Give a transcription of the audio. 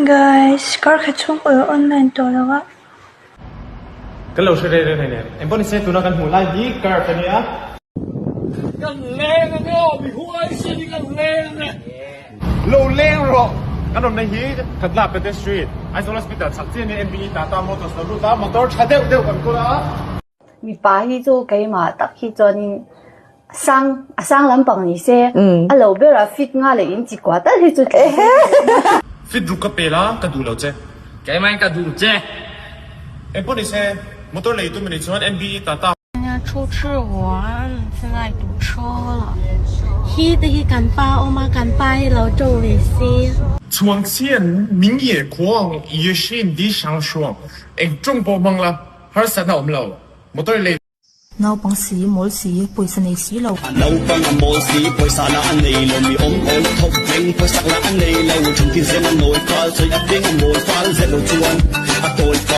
Guys, kar khat chhung ka lo online tawh lo a. Kan lo hre reng reng hleinem. Engpawh nise tuna kan hmuh lai hi curve a nia. Kan leng ang e aw, mi huaisen hi kan leng ang e. Lo leng rawh! Kan awmna hi Khatla Pete Street, Aizawl Hospital chhak chiah nia NBE Tata Motors lo lut a, motor tha deuh deuh kan kawl a. Mipa hi chu keimah tak hi chuanin sang a sang lampang ni se a lo berah fit nga leh in chi kuah tal hi chu tlem se. Fit ruk ka pel a, ka duh lo che. Keimah in ka duh che. Engpawh ni se, motor lei tum a nih chuan NBE Tata. 出去玩， 现在堵车了。 Hi te hi kan pa awm a, kan pa hi lo ṭawng ve se. Chhuang chian min ye khuang ye hrin di hrang hruang eng ṭawng pawh hmang la harsatna awm lo motor lei Naupang si, mawl si, pawisa nei si lo. Naupang a mawl si, pawisa lah a nei lo, mi awm awl thawk veng, pawisak lah a nei lo, ṭhumtin zen a nawi fal, sawi a piang a mawl fal zet lo chuan.